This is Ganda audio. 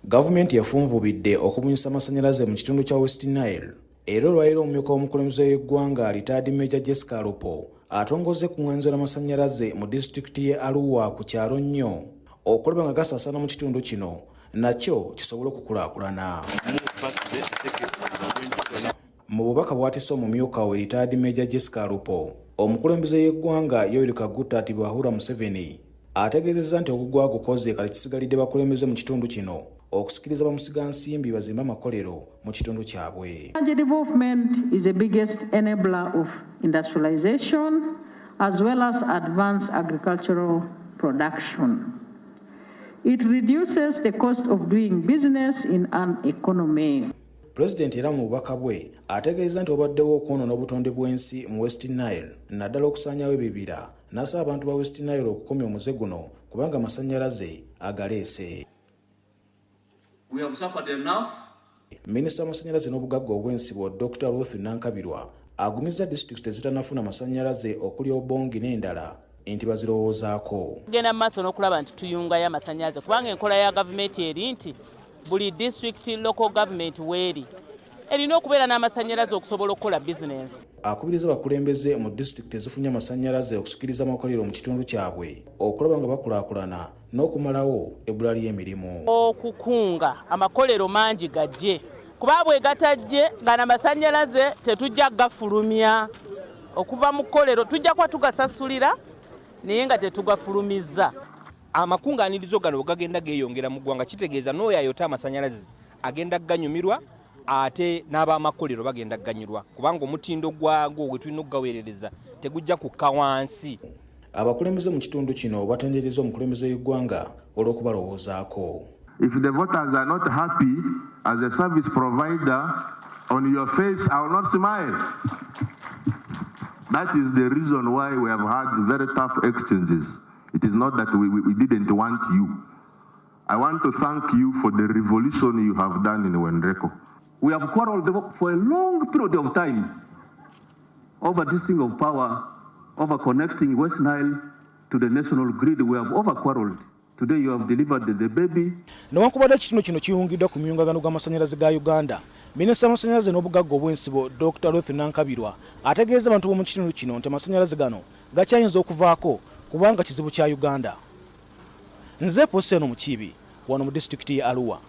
Gavumenti efunvubidde okubunyisa amasannyalaze mu kitundu kya West Nile era olwaleero omumyuka w'omukulembeze w'eggwanga Retired Major Jessica Alupo atongozza ekkuŋŋaanyizo ly'amasannyalaze mu disitulikiti y'e Arua ku kyalo Nnyo okulaba nga gasaasaana mu kitundu kino nakyo kisobole okukulaakulana. Mu bubaka bw'atisse omumyuka we Retired Major Jessica Alupo, omukulembeze y'eggwanga Yoweri Kaguta Tibuhaburwa Museveni ategeezezza nti ogugwa agukoze kati kisigalidde bakulembeze mu kitundu kino okusikiriza bamusigansimbi bazimbe amakolero mu kitundu kyabwe. Energy development is the biggest enabler of industrialization as well as advanced agricultural production. It reduces the cost of doing business in an economy. Pulezidenti era mu bubaka bwe ategeeza nti wabaddewo okwonoona obutonde bw'ensi mu West Nile naddala okusaanyawo ebibira n'asaba abantu ba West Nile okukomya omuze guno kubanga amasannyalaze agaleese. We have suffered enough. Minisita w'amasannyalaze n'obugagga obw'ensibo Dr. Ruth Nankabirwa agumizza disitulikiti ezitannafuna masannyalaze okuli Obongi n'endala nti bazirowoozaako. Tugenda mu maaso n'okulaba nti tuyungayo amasannyalaze kubanga enkola ya gavumenti eri nti buli district local government weeri erina okubeera n'amasannyalaze okusobola okukola bizinensi. Akubiriza abakulembeze mu disitulikiti ezifunye amasannyalaze okusikiriza amakolero mu kitundu kyabwe okulaba nga bakulaakulana n'okumalawo ebbula ly'emirimu. Okukunga amakolero mangi gajje kuba bwe gatajje nga n'amasannyalaze tetujja gafulumya okuva mu kkolero, tujja kuba tugasasulira naye nga tetugafulumizza. Amakungaanirizo gano bwe gagenda geeyongera mu ggwanga kitegeeza n'oyo ayota amasannyalaze agenda ganyumirwa ate n'abamakolero bagenda ganyulwa kubanga omutindo gwago gwe tulina okugaweerereza tegujja kukka wansi. Abakulembeze mu kitundu kino batenderezza omukulembeze w'eggwanga olw'okubalowoozaako. If the voters are not happy as a service provider, on your face I will not smile. That is the reason why we have had very tough exchanges. It is not that we didn't want you. I want to thank you for the revolution you have done in WENRECO. We have quarreled for a long period of time over this thing of power, over connecting West Nile to the national grid. We have over quarreled. Today you have delivered the baby. Newankubadde ekitundu kino kiyungiddwa ku miyungagano gw'amasannyalaze ga Uganda, minisita w'amasannyalaze n'obugagga obw'ensibo Dr. Ruth Nankabirwa ategeeza abantu b'omu kitundu kino nti amasannyalaze gano gakyayinza okuvaako kubanga kizibu kya Uganda. Nze Poseno Mukiibi wano mu disitulikiti y'e Arua.